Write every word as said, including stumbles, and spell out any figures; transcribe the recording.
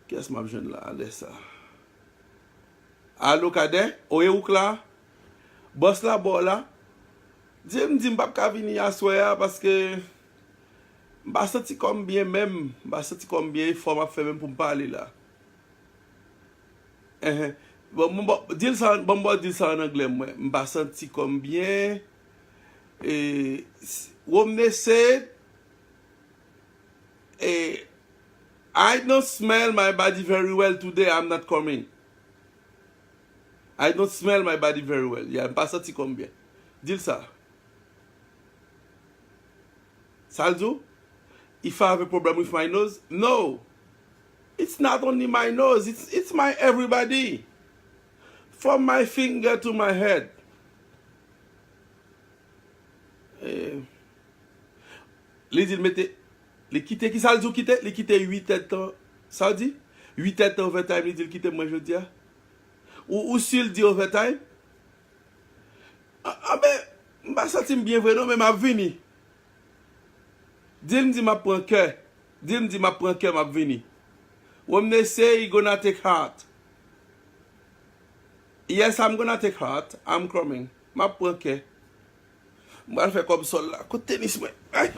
Kiyès m ap jwenn la, alè sa? Alo, Kadè? Oye, ou k la? Bòs la, bò la? Di m, di m p ap ka vini aswè a paske m pa santi kò m byen menm. M pa santi kò m byen, efò m ap fè menm pou m pale la. Enhen. Bon, bon, bon, di l sa, bon, bon, di l sa an anglè, mwen. M pa santi kò m byen. E, s- Romne said, e, I don't smell my body very well today, I'm not coming. I don't smell my body very well. Yeah, m pa santi kò m byen. Di l sa. Sa l di w? If I have a problem with my nose? No. It's not only my nose, it's, it's my everybody. From my finger to my head. Eh, li di l mete, li kite, ki sa l di w kite? Li kite uit èdtan. Sa l di? Uit èdtan overtime, li di l kite mwen jodi a. Ou, ou si l di overtime? A, a, men, m pa santi m byen vre non, men m ap vini. Di l m di m ap pran kè. Di l m di m ap pran kè, m ap vini. Romne say he gonna take heart. Yes, I'm gonna take heart. I'm coming. M ap pran kè. M pral fè kòb sòl la. Kote tenis mwen? Ay!